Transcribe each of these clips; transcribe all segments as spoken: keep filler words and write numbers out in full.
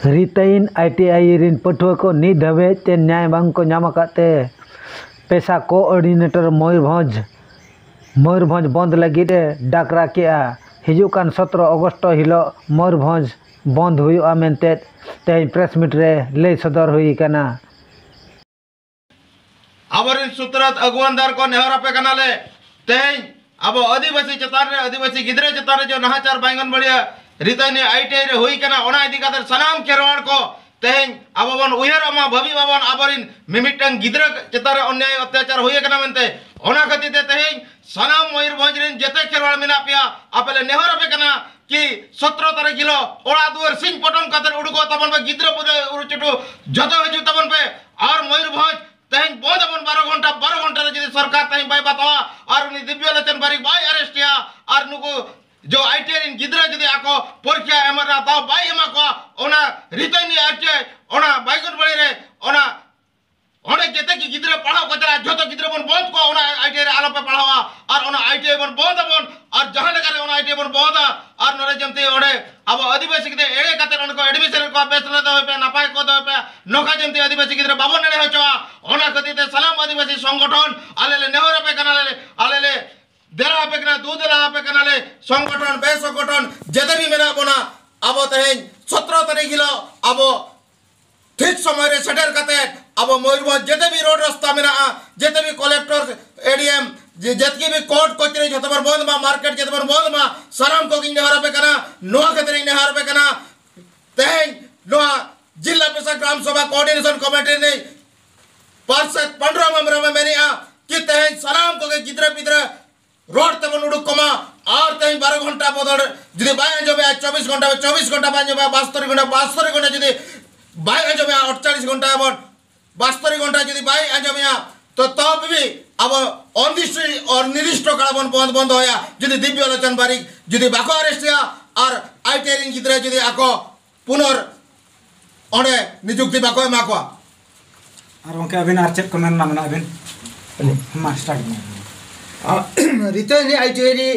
ᱨᱤᱛᱟᱹᱭᱤᱱ I T I ᱨᱤᱱ ᱯᱟᱹᱴᱷᱩᱣᱟᱹ ᱠᱚ ᱱᱤᱛ ᱫᱷᱟᱹᱵᱤᱡ ᱛᱮ ᱧᱟᱭ ᱵᱟᱝ ᱠᱚ ᱧᱟᱢ ᱟᱠᱟᱫ ᱛᱮ ᱯᱮᱥᱟ ᱠᱳᱚᱨᱰᱤᱱᱮᱴᱚᱨ ᱢᱚᱭᱩᱨᱵᱷᱚᱸᱡᱽ, ᱢᱚᱭᱩᱨᱵᱷᱚᱸᱡᱽ ᱵᱚᱱᱫᱷ ᱞᱟᱹᱜᱤᱫ ᱮ ᱰᱟᱠᱨᱟ ᱠᱮᱜᱼᱟ᱾ ᱦᱤᱡᱩᱜ ᱠᱟᱱ ᱥᱚᱛᱨᱚ ᱚᱜᱚᱥᱴ ᱦᱤᱞᱳᱜ ᱢᱚᱭᱩᱨᱵᱷᱚᱸᱡᱽ ᱵᱚᱱᱫᱷ ᱦᱩᱭᱩᱜᱼᱟ ᱢᱮᱱᱛᱮ ᱛᱮᱦᱮᱧ ᱯᱨᱮᱥ ᱢᱤᱴ ᱨᱮ ᱞᱟᱹᱭ ᱥᱚᱫᱚᱨ ᱦᱩᱭ ᱟᱠᱟᱱᱟ᱾ ᱟᱵᱚᱨᱮᱱ ᱥᱩᱛᱨᱟᱹᱛ ᱟᱹᱜᱩᱣᱟᱹᱱ ᱫᱟᱨ ᱠᱚ ᱱᱮᱦᱚᱨ ᱟᱯᱮ ᱠᱟᱱᱟᱞᱮ, ᱛᱮᱦᱮᱧ ᱟᱵᱚ ᱟᱹᱫᱤᱵᱟᱹᱥᱤ ᱪᱮᱛᱟᱱ ᱨᱮ, ᱟᱹᱫᱤᱵᱟᱹᱥᱤ ᱜᱤᱫᱽᱨᱟᱹ ᱪᱮᱛᱟᱱ ᱨᱮ ᱡᱮ ᱱᱟᱦᱟᱪᱟᱨ ᱵᱟᱭᱜᱚᱱ ᱵᱟᱲᱤᱭᱟ ᱨᱤᱛᱟᱹᱭᱱᱤ ᱟᱭ ᱴᱤ ᱟᱭ ᱨᱮ ᱦᱩᱭ ᱠᱟᱱᱟ, ᱚᱱᱟ ᱤᱫᱤ ᱠᱟᱛᱮ ᱥᱟᱱᱟᱢ ᱠᱷᱮᱨᱣᱟᱲ ᱠᱚ ᱛᱮᱦᱮᱧ ᱟᱵᱚ ᱵᱚᱱ ᱩᱭᱦᱟᱹᱨᱚᱜ ᱢᱟ, ᱵᱷᱟᱹᱵᱤ ᱢᱟᱵᱚᱱ ᱟᱵᱚᱨᱮᱱ ᱢᱤᱢᱤᱫᱴᱟᱝ ᱜᱤᱫᱽᱨᱟᱹ ᱪᱮᱛᱟᱱ ᱨᱮ ᱚᱱᱱᱭᱟᱭ ᱚᱛᱛᱟᱪᱟᱨ ᱦᱩᱭ ᱟᱠᱟᱱᱟ ᱢᱮᱱᱛᱮ᱾ ᱚᱱᱟ ᱠᱷᱟᱹᱛᱤᱨ ᱛᱮ ᱛᱮᱦᱮᱧ ᱥᱟᱱᱟᱢ ᱢᱚᱭᱩᱨᱵᱷᱚᱸᱡᱽ ᱨᱮᱱ ᱡᱮᱛᱮ ᱠᱷᱮᱨᱣᱟᱲ ᱢᱮᱱᱟᱜ ᱯᱮᱭᱟ, ᱟᱯᱮ ᱞᱮ ᱱᱮᱦᱚᱨ ᱟᱯᱮ ᱠᱟᱱᱟ ᱠᱤ ᱥᱚᱛᱨᱚ ᱛᱟᱹᱨᱤᱠᱷ ᱦᱤᱞᱳᱜ ᱚᱲᱟᱜ ᱫᱩᱣᱟᱹᱨ ᱥᱤᱧ ᱯᱚᱴᱚᱢ ᱠᱟᱛᱮ ᱩᱰᱩᱠᱚᱜ ᱛᱟᱵᱚᱱ ᱯᱮ, ᱜᱤᱫᱽᱨᱟᱹ ᱯᱤᱫᱽᱨᱟᱹ ᱩᱨᱩ ᱪᱩᱴᱩ ᱡᱚᱛᱚ ᱦᱤᱡᱩᱜ ᱛᱟᱵᱚᱱ ᱯᱮ᱾ ᱟᱨ ᱢᱚᱭᱩᱨᱵᱷᱚᱸᱡᱽ ᱛᱮᱦᱮᱧ ᱵᱚᱱᱫᱷ ᱟᱵᱚᱱ ᱵᱟᱨᱚ ᱜᱷᱚᱱᱴᱟ, ᱵᱟᱨᱚ ᱜᱷᱚᱱᱴᱟ ᱨᱮ ᱡᱩᱫᱤ ᱥᱚᱨᱠᱟᱨ ᱛᱮᱦᱮᱧ ᱵᱟᱭ ᱵᱟᱛᱟᱣᱟ ᱟᱨ ᱩᱱᱤ ᱫᱤᱵᱽᱭᱚ ᱞᱳᱪᱚᱱ ᱵᱟᱨᱤᱠ ᱵᱟᱭ ᱟᱨᱮᱥᱴ ᱮᱭᱟ ᱟᱨ ᱱᱩᱠᱩ ᱡᱚ ᱟᱭ ᱴᱤ ᱟᱭ ᱨᱮᱱ ᱜᱤᱫᱽᱨᱟᱹ ᱡᱩᱫᱤ ᱟᱠᱚ ᱯᱚᱨᱤᱠᱠᱷᱟ ᱮᱢ ᱨᱮᱱᱟᱜ ᱫᱟᱣ ᱵᱟᱭ ᱮᱢᱟ ᱠᱚᱣᱟ, ᱚᱱᱟ ᱨᱤᱛᱟᱹᱭᱱᱤ ᱟᱨ ᱪᱮ ᱚᱱᱟ ᱵᱟᱭᱜᱚᱱ ᱵᱟᱲᱤ ᱨᱮ ᱚᱱᱟ ᱚᱸᱰᱮ ᱡᱮᱛᱮ ᱜᱮ ᱜᱤᱫᱽᱨᱟᱹ ᱯᱟᱲᱦᱟᱣ ᱠᱚ ᱪᱟᱞᱟᱜᱼᱟ, ᱡᱷᱚᱛᱚ ᱜᱤᱫᱽᱨᱟᱹ ᱵᱚᱱ ᱵᱚᱱᱫ ᱠᱚᱣᱟ, ᱚᱱᱟ ᱟᱭ ᱴᱤ ᱟᱭ ᱨᱮ ᱟᱞᱚᱯᱮ ᱯᱟᱲᱦᱟᱣᱟ᱾ ᱟᱨ ᱚᱱᱟ ᱟᱭ ᱴᱤ ᱟᱭ ᱵᱚᱱ ᱵᱚᱱᱫ ᱟᱵᱚᱱ, ᱟᱨ ᱡᱟᱦᱟᱸ ᱞᱮᱠᱟᱨᱮ ᱚᱱᱟ ᱟᱭ ᱴᱤ ᱟᱭ ᱵᱚᱱ ᱵᱚᱱᱫᱟ, ᱟᱨ ᱱᱚᱰᱮ ᱡᱮᱢᱛᱤ ᱚᱸᱰᱮ ᱟᱵᱚ ᱟᱹᱫᱤᱵᱟᱹᱥᱤ ᱜᱤᱫᱽᱨᱟᱹ ᱮᱲᱮ ᱠᱟᱛᱮ ᱚᱸᱰᱮ ᱠᱚ ᱮᱰᱢᱤᱥᱚᱱ ᱮᱫ ᱠᱚᱣᱟ, ᱵᱮᱥ ᱨᱮ ᱫᱚᱦᱚᱭ ᱯᱮ, ᱱᱟᱯᱟᱭ ᱠᱚ ᱫᱚᱦᱚᱭ ᱯᱮ, ᱱᱚᱝᱠᱟ ᱡᱮᱢᱛᱤ ᱟᱹᱫᱤᱵᱟᱹᱥᱤ ᱜᱤᱫᱽᱨᱟᱹ ᱵᱟᱵᱚᱱ ᱮᱲᱮ ᱦᱚᱪᱚᱜᱼᱟ᱾ ᱚᱱᱟ ᱠᱷᱟᱹᱛᱤᱨ ᱛᱮ ᱥᱟᱱᱟᱢ ᱟᱹᱫᱤᱵᱟᱹᱥᱤ ᱥᱚᱝᱜᱚᱴᱷᱚᱱ ᱟᱞᱮ ᱞᱮ ᱱᱮᱦᱚᱨ ᱟᱯᱮ ᱠᱟᱱᱟᱞᱮ, ᱟᱞᱮ ᱞᱮ ᱫᱮᱞᱟ ᱟᱯᱮ ᱠᱟᱱᱟ, ᱫᱩ ᱫᱮᱞᱟ ᱟᱯᱮ ᱠᱟᱱᱟᱞᱮ, ᱥᱚᱝᱜᱚᱴᱷᱚᱱ ᱵᱮᱥᱚᱝᱜᱚᱴᱷᱚᱱ ᱡᱮᱛᱮ ᱜᱮ ᱢᱮᱱᱟᱜ ᱵᱚᱱᱟ, ᱟᱵᱚ ᱛᱮᱦᱮᱧ ᱥᱚᱛᱨᱚ ᱛᱟᱹᱨᱤᱠᱷ ᱦᱤᱞᱳᱜ ᱟᱵᱚ ᱴᱷᱤᱠ ᱥᱚᱢᱚᱭ ᱨᱮ ᱥᱮᱴᱮᱨ ᱠᱟᱛᱮ ᱟᱵᱚ ᱢᱚᱭᱩᱨᱵᱷᱚᱸᱡᱽ ᱡᱮᱛᱮ ᱵᱤ ᱨᱳᱰ ᱨᱟᱥᱛᱟ ᱢᱮᱱᱟᱜᱼᱟ, ᱡᱮᱛᱮ ᱵᱤ ᱠᱚᱞᱮᱠᱴᱚᱨ, ᱮ ᱰᱤ ᱮᱢ, ᱡᱮ ᱡᱮᱛᱮ ᱵᱤ ᱠᱳᱨᱴ ᱠᱚᱪᱟᱹᱨᱤ ᱡᱷᱚᱛᱚ ᱵᱚᱱ ᱵᱚᱱᱫ ᱢᱟ, ᱢᱟᱨᱠᱮᱴ ᱡᱷᱚᱛᱚ ᱵᱚᱱ ᱵᱚᱱᱫ ᱢᱟ, ᱥᱟᱱᱟᱢ ᱠᱚᱜᱮᱧ ᱱᱮᱦᱚᱨ ᱟᱯᱮ ᱠᱟᱱᱟ, ᱱᱚᱣᱟ ᱠᱷᱟᱹᱛᱤᱨ ᱤᱧ ᱱᱮᱦᱚᱨ ᱟᱯᱮ ᱠᱟᱱᱟ᱾ ᱛᱮᱦᱮᱧ ᱱᱚᱣᱟ ᱡᱤᱞᱟ ᱯᱮᱥᱟ ᱜᱨᱟᱢ ᱥᱚᱵᱷᱟ ᱠᱳᱚᱨᱰᱤᱱᱮᱥᱚᱱ ᱠᱚᱢᱤᱴᱤ ᱨᱤᱱᱤᱡ ᱯᱟᱨᱥᱮᱫ ᱯᱟᱸᱰᱩᱨᱟᱢ ᱦᱮᱢᱵᱨᱚᱢ ᱮ ᱢᱮᱱᱮᱜᱼᱟ ᱠᱤ ᱛᱮᱦᱮᱧ ᱥᱟᱱᱟᱢ ᱠᱚᱜᱮ ᱜᱤᱫᱽᱨᱟᱹ ᱯᱤᱫᱽᱨᱟᱹ ᱨᱳᱰ ᱛᱮᱵᱚᱱ ᱩᱰᱩᱠ ᱠᱚᱢᱟ᱾ ᱟᱨ ᱛᱮᱦᱮᱧ ᱵᱟᱨᱚ ᱜᱷᱚᱱᱴᱟ ᱵᱚᱫᱚᱞ ᱡᱩᱫᱤ ᱵᱟᱭ ᱟᱸᱡᱚᱢᱮᱜᱼᱟ, ᱪᱚᱵᱵᱤᱥ ᱜᱷᱚᱱᱴᱟ, ᱪᱚᱵᱵᱤᱥ ᱜᱷᱚᱱᱴᱟ ᱵᱟᱭ ᱟᱸᱡᱚᱢᱮᱜᱼᱟ, ᱵᱟᱥᱛᱚᱨᱤ ᱜᱷᱚᱱᱴᱟ, ᱵᱟᱥᱛᱚᱨᱤ ᱜᱷᱚᱱᱴᱟ ᱡᱩᱫᱤ ᱵᱟᱭ ᱟᱸᱡᱚᱢᱮᱜᱼᱟ, ᱟᱴᱪᱟᱞᱤᱥ ᱜᱷᱚᱱᱴᱟ ᱵᱚᱱ ᱵᱟᱥᱛᱚᱨᱤ ᱜᱷᱚᱱᱴᱟ ᱡᱩᱫᱤ ᱵᱟᱭ ᱟᱸᱡᱚᱢᱮᱜᱼᱟ, ᱛᱚ ᱛᱚᱵᱮ ᱟᱵᱚ ᱚᱱᱤᱨᱫᱤᱥᱴᱚ, ᱚᱱᱤᱨᱫᱤᱥᱴᱚ ᱠᱟᱞ ᱵᱚᱱ ᱵᱚᱱᱫ, ᱵᱚᱱᱫ ᱫᱚᱦᱚᱭᱟ᱾ ᱡᱩᱫᱤ ᱫᱤᱵᱽᱭᱚ ᱞᱳᱪᱚᱱ ᱵᱟᱨᱤᱠ ᱡᱩᱫᱤ ᱵᱟᱠᱚ ᱟᱨᱮᱥᱴ ᱮᱭᱟ ᱟᱨ ᱟᱭ ᱴᱤ ᱟᱭ ᱨᱮᱱ ᱜᱤᱫᱽᱨᱟᱹ ᱡᱩᱫᱤ ᱟᱠᱚ ᱯᱩᱱᱚᱨ ᱚᱸᱰᱮ ᱱᱤᱡᱩᱠᱛᱤ ᱵᱟᱠᱚ ᱮᱢᱟ ᱠᱚᱣᱟ᱾ ᱟᱨ ᱜᱚᱢᱠᱮ, ᱟᱹᱵᱤᱱ ᱟᱨ ᱪᱮᱫ ᱠᱚ ᱢᱮᱱ ᱨᱮᱱᱟᱜ ᱢᱮᱱᱟᱜ ᱟᱹᱵᱤᱱ? ᱢᱟ, start ᱵᱤᱱ᱾ ᱟ, ᱨᱤᱛᱟᱹᱭᱱᱤ ᱟᱭ ᱴᱤ ᱟᱭ ᱨᱮ,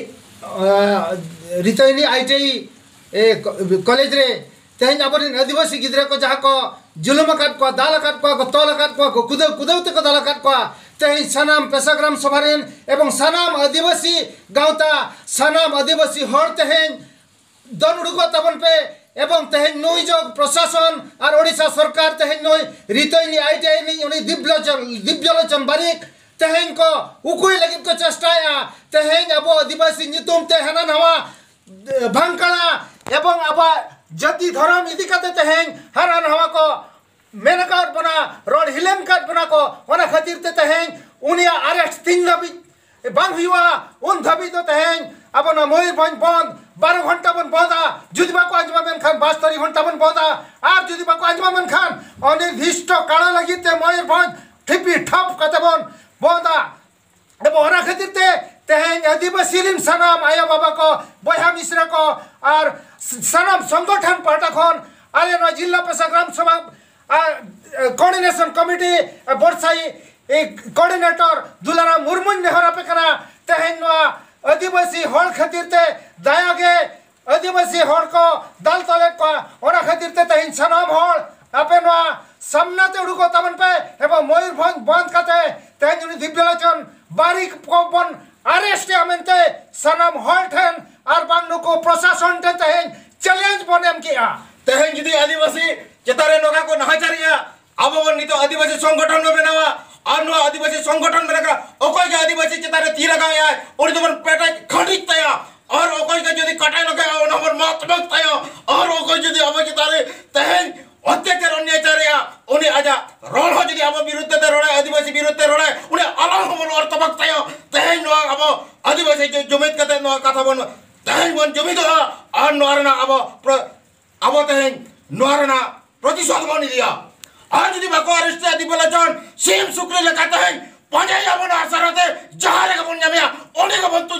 ᱟ, ᱨᱤᱛᱟᱹᱭᱱᱤ ᱟᱭ ᱴᱤ ᱟᱭ, ᱮ, ᱠᱚ-, ᱠᱚᱞᱮᱡᱽ ᱨᱮ ᱛᱮᱦᱮᱧ ᱟᱵᱚᱨᱮᱱ ᱟᱹᱫᱤᱵᱟᱹᱥᱤ ᱜᱤᱫᱽᱨᱟᱹ ᱠᱚ ᱡᱟᱦᱟᱸ ᱠᱚ ᱡᱩᱞᱩᱢ ᱟᱠᱟᱫ ᱠᱚᱣᱟ, ᱫᱟᱞ ᱟᱠᱟᱫ ᱠᱚᱣᱟ ᱠᱚ, ᱛᱚᱞ ᱟᱠᱟᱫ ᱠᱚᱣᱟ ᱠᱚ, ᱠᱩᱫᱟᱹᱣ ᱠᱩᱫᱟᱹᱣ ᱛᱮᱠᱚ ᱫᱟᱞ ᱟᱠᱟᱫ ᱠᱚᱣᱟ, ᱛᱮᱦᱮᱧ ᱥᱟᱱᱟᱢ ᱯᱮᱥᱟᱜᱨᱟᱢ ᱥᱚᱵᱷᱟ ᱨᱮᱱ ᱮᱵᱚᱝ ᱥᱟᱱᱟᱢ ᱟᱹᱫᱤᱵᱟᱹᱥᱤ ᱜᱟᱶᱛᱟ, ᱥᱟᱱᱟᱢ ᱟᱹᱫᱤᱵᱟᱹᱥᱤ ᱦᱚᱲ ᱛᱮᱦᱮᱧ ᱫᱚᱱ ᱩᱰᱩᱠᱚᱜ ᱛᱟᱵᱚᱱ ᱯᱮ᱾ ᱮᱵᱚᱝ ᱛᱮᱦᱮᱧ ᱱᱩᱭ ᱡᱚ ᱯᱨᱚᱥᱟᱥᱚᱱ ᱟᱨ ᱳᱰᱤᱥᱟ ᱥᱚᱨᱠᱟᱨ ᱛᱮᱦᱮᱧ ᱱᱩᱭ ᱨᱤᱛᱟᱹᱭᱱᱤ ᱟᱭ ᱴᱤ ᱟᱭ ᱨᱤᱱᱤᱡ ᱩᱱᱤ ᱫᱤᱵᱽᱞᱚᱪᱚᱱ, ᱫᱤᱵᱽᱭᱚᱞᱳᱪᱚᱱ ᱵᱟᱨᱤᱠ ᱛᱮᱦᱮᱧ ᱠᱚ ᱩᱠᱩᱭ ᱞᱟᱹᱜᱤᱫ ᱠᱚ ᱪᱮᱥᱴᱟᱭᱟ᱾ ᱛᱮᱦᱮᱧ ᱟᱵᱚ ᱟᱹᱫᱤᱵᱟᱹᱥᱤ ᱧᱩᱛᱩᱢ ᱛᱮ ᱦᱟᱱᱟ ᱱᱟᱣᱟ ᱵᱷᱟᱝᱠᱲᱟ ᱮᱵᱚᱝ ᱟᱵᱚᱣᱟᱜ ᱡᱟᱹᱛᱤ ᱫᱷᱚᱨᱚᱢ ᱤᱫᱤ ᱠᱟᱛᱮ ᱛᱮᱦᱮᱧ ᱦᱟᱱᱟ ᱱᱟᱣᱟ ᱠᱚ ᱢᱮᱱ ᱟᱠᱟᱫ ᱵᱚᱱᱟ, ᱨᱚᱲ ᱦᱤᱞᱟᱹᱢ ᱟᱠᱟᱫ ᱵᱚᱱᱟ ᱠᱚ᱾ ᱚᱱᱟ ᱠᱷᱟᱹᱛᱤᱨ ᱛᱮ ᱛᱮᱦᱮᱧ ᱩᱱᱤᱭᱟᱜ ᱟᱨᱮᱥᱴ ᱛᱤᱱ ᱫᱷᱟᱹᱵᱤᱡ ᱵᱟᱝ ᱦᱩᱭᱩᱜᱼᱟ, ᱩᱱ ᱫᱷᱟᱹᱵᱤᱡ ᱫᱚ ᱛᱮᱦᱮᱧ ᱟᱵᱚ ᱱᱚᱣᱟ ᱢᱚᱭᱩᱨᱵᱷᱚᱸᱡᱽ ᱵᱚᱱᱫ ᱵᱟᱨᱚ ᱜᱷᱚᱱᱴᱟ ᱵᱚᱱ ᱵᱚᱱᱫᱟ᱾ ᱡᱩᱫᱤ ᱵᱟᱠᱚ ᱟᱸᱡᱚᱢᱟ ᱢᱮᱱᱠᱷᱟᱱ ᱵᱟᱥᱛᱟᱨᱤ ᱜᱷᱚᱱᱴᱟ ᱵᱚᱱ ᱵᱚᱱᱫᱟ, ᱟᱨ ᱡᱩᱫᱤ ᱵᱟᱠᱚ ᱟᱸᱡᱚᱢᱟ ᱢᱮᱱᱠᱷᱟᱱ ᱚᱱᱤᱨᱫᱤᱥᱴᱚ ᱠᱟᱞ ᱞᱟᱹᱜᱤᱫ ᱛᱮ ᱢᱚᱭᱩᱨᱵᱷᱚᱸᱡᱽ ᱴᱷᱤᱯᱤ ᱴᱷᱟᱯ ᱠᱟᱛᱮ ᱵᱚᱱ ᱵᱚᱱᱫᱟ᱾ ᱮᱵᱚᱝ ᱚᱱᱟ ᱠᱷᱟᱹᱛᱤᱨ ᱛᱮ ᱛᱮᱦᱮᱧ ᱟᱹᱫᱤᱵᱟᱹᱥᱤ ᱨᱤᱱ ᱥᱟᱱᱟᱢ ᱟᱭᱳ ᱵᱟᱵᱟ ᱠᱚ, ᱵᱚᱭᱦᱟ ᱢᱤᱥᱨᱟ ᱠᱚ ᱟᱨ ᱥᱟᱱᱟᱢ ᱥᱚᱝᱜᱚᱴᱷᱚᱱ ᱯᱟᱦᱴᱟ ᱠᱷᱚᱱ ᱟᱞᱮ ᱱᱚᱣᱟ ᱡᱤᱞᱟ ᱯᱮᱥᱟ ᱜᱨᱟᱢ ᱥᱚᱵᱷᱟ ᱟᱨ, ᱮ, ᱠᱳᱚᱨᱰᱤᱱᱮᱥᱚᱱ ᱠᱚᱢᱤᱴᱤ, ᱮ, ᱵᱚᱨᱥᱟᱭᱤ, ᱮ, ᱠᱳᱚᱨᱰᱤᱱᱮᱴᱚᱨ ᱫᱩᱞᱟᱨᱟᱢ ᱢᱩᱨᱢᱩᱧ ᱱᱮᱦᱚᱨ ᱟᱯᱮ ᱠᱟᱱᱟ, ᱛᱮᱦᱮᱧ ᱱᱚᱣᱟ ᱟᱹᱫᱤᱵᱟᱹᱥᱤ ᱦᱚᱲ ᱠᱷᱟᱹᱛᱤᱨ ᱛᱮ ᱫᱟᱭᱟ ᱜᱮ ᱟᱹᱫᱤᱵᱟᱹᱥᱤ ᱦᱚᱲ ᱠᱚ ᱫᱟᱞ ᱛᱚᱞᱮᱫ ᱠᱚᱣᱟ᱾ ᱚᱱᱟ ᱠᱷᱟᱹᱛᱤᱨ ᱛᱮ ᱛᱮᱦᱮᱧ ᱥᱟᱱᱟᱢ ᱦᱚᱲ ᱟᱯᱮ ᱱᱚᱣᱟ ᱥᱟᱢᱱᱟ ᱛᱮ ᱩᱰᱩᱠᱚᱜ ᱛᱟᱵᱚᱱ ᱯᱮ ᱮᱵᱚᱝ ᱢᱚᱭᱩᱨᱵᱷᱚᱸᱡᱽ ᱵᱚᱱᱫ ᱠᱟᱛᱮ ᱛᱮᱦᱮᱧ ᱩᱱᱤ ᱫᱤᱵᱽᱭᱚᱞᱳᱪᱚᱱ ᱵᱟᱨᱤᱠ ᱠᱚ ᱵᱚᱱ ᱟᱨᱮᱥᱴ ᱮᱭᱟ ᱢᱮᱱᱛᱮ ᱥᱟᱱᱟᱢ ᱦᱚᱲ ᱴᱷᱮᱱ ᱟᱨ ᱵᱟᱝ ᱱᱩᱠᱩ ᱯᱨᱚᱥᱟᱥᱚᱱ ᱴᱷᱮᱱ ᱛᱮᱦᱮᱧ ᱪᱮᱞᱮᱧᱡᱽ ᱵᱚᱱ ᱮᱢ ᱠᱮᱜᱼᱟ᱾ ᱛᱮᱦᱮᱧ ᱡᱩᱫᱤ ᱟᱹᱫᱤᱵᱟᱹᱥᱤ ᱪᱮᱛᱟᱱ ᱨᱮ ᱱᱚᱝᱠᱟ ᱠᱚ ᱱᱟᱦᱟᱪᱟᱨᱮᱜᱼᱟ, ᱟᱵᱚ ᱵᱚᱱ ᱱᱤᱛᱚᱜ ᱟᱹᱫᱤᱵᱟᱹᱥᱤ ᱥᱚᱝᱜᱚᱴᱷᱚᱱ ᱵᱚᱱ ᱵᱮᱱᱟᱣᱟ᱾ ᱟᱨ ᱱᱚᱣᱟ ᱟᱹᱫᱤᱵᱟᱹᱥᱤ ᱥᱚᱝᱜᱚᱴᱷᱚᱱ ᱵᱮᱱᱟᱣ ᱠᱟᱛᱮ ᱚᱠᱚᱭ ᱜᱮ ᱟᱹᱫᱤᱵᱟᱹᱥᱤ ᱪᱮᱛᱟᱱ ᱨᱮ ᱛᱤ ᱞᱟᱜᱟᱣᱮᱫᱼᱟᱭ, ᱩᱱᱤ ᱫᱚᱵᱚᱱ ᱯᱮᱴᱮᱡ ᱠᱷᱟᱹᱰᱤᱡ ᱛᱟᱭᱟ᱾ ᱟᱨ ᱚᱠᱚᱭ ᱜᱮ ᱡᱩᱫᱤ ᱠᱟᱴᱟᱭ ᱞᱟᱜᱟᱣᱟ, ᱚᱱᱟ ᱵᱚᱱ ᱢᱟᱜ ᱛᱚᱯᱟᱜ ᱛᱟᱭᱟ᱾ ᱟᱨ ᱚᱠᱚᱭ ᱡᱩᱫᱤ ᱟᱵᱚ ᱪᱮᱛᱟᱱ ᱨᱮ ᱛᱮᱦᱮᱧ ᱚᱛᱛᱟᱪᱟᱨ ᱚᱱᱱᱭᱟᱪᱟᱨᱮᱜᱼᱟ, ᱩᱱᱤ ᱟᱡᱟᱜ ᱨᱚᱲ ᱦᱚᱸ ᱡᱩᱫᱤ ᱟᱵᱚ ᱵᱤᱨᱩᱫᱽ ᱛᱮ ᱨᱚᱲᱟᱭ, ᱟᱹᱫᱤᱵᱟᱹᱥᱤ ᱵᱤᱨᱩᱫᱽ ᱛᱮ ᱨᱚᱲᱟᱭ, ᱩᱱᱤ ᱟᱞᱟᱝ ᱦᱚᱸᱵᱚᱱ ᱚᱨ ᱛᱚᱯᱟᱜ ᱛᱟᱭᱟ᱾ ᱛᱮᱦᱮᱧ ᱱᱚᱣᱟ ᱟᱵᱚ ᱟᱹᱫᱤᱵᱟᱹᱥᱤ ᱡᱩ-, ᱡᱩᱢᱤᱫ ᱠᱟᱛᱮ ᱱᱚᱣᱟ ᱠᱟᱛᱷᱟ ᱵᱚᱱ, ᱛᱮᱦᱮᱧ ᱵᱚᱱ ᱡᱩᱢᱤᱫᱚᱜᱼᱟ᱾ ᱟᱨ ᱱᱚᱣᱟ ᱨᱮᱱᱟᱜ ᱟᱵᱚ ᱯᱨᱚ-, ᱟᱵᱚ ᱛᱮᱦᱮᱧ ᱱᱚᱣᱟ ᱨᱮᱱᱟᱜ ᱯᱨᱚᱛᱤᱥᱳᱫᱷ ᱵᱚᱱ ᱤᱫᱤᱭᱟ᱾ ᱟᱨ ᱡᱩᱫᱤ ᱵᱟᱠᱚ ᱟᱨᱮᱥᱴ ᱮᱭᱟ ᱫᱤᱵᱽᱭᱚᱞᱳᱪᱚᱱ, ᱥᱤᱢ ᱥᱩᱠᱨᱤ ᱞᱮᱠᱟ ᱛᱮᱦᱮᱧ ᱯᱟᱸᱡᱟᱭᱮᱭᱟ ᱵᱚᱱ ᱟᱥᱨᱟ ᱛᱮ, ᱡᱟᱦᱟᱸ ᱨᱮᱜᱮ ᱵᱚᱱ ᱧᱟᱢᱮᱭᱟ, ᱚᱸᱰᱮ ᱜᱮᱵᱚᱱ ᱛᱩᱧ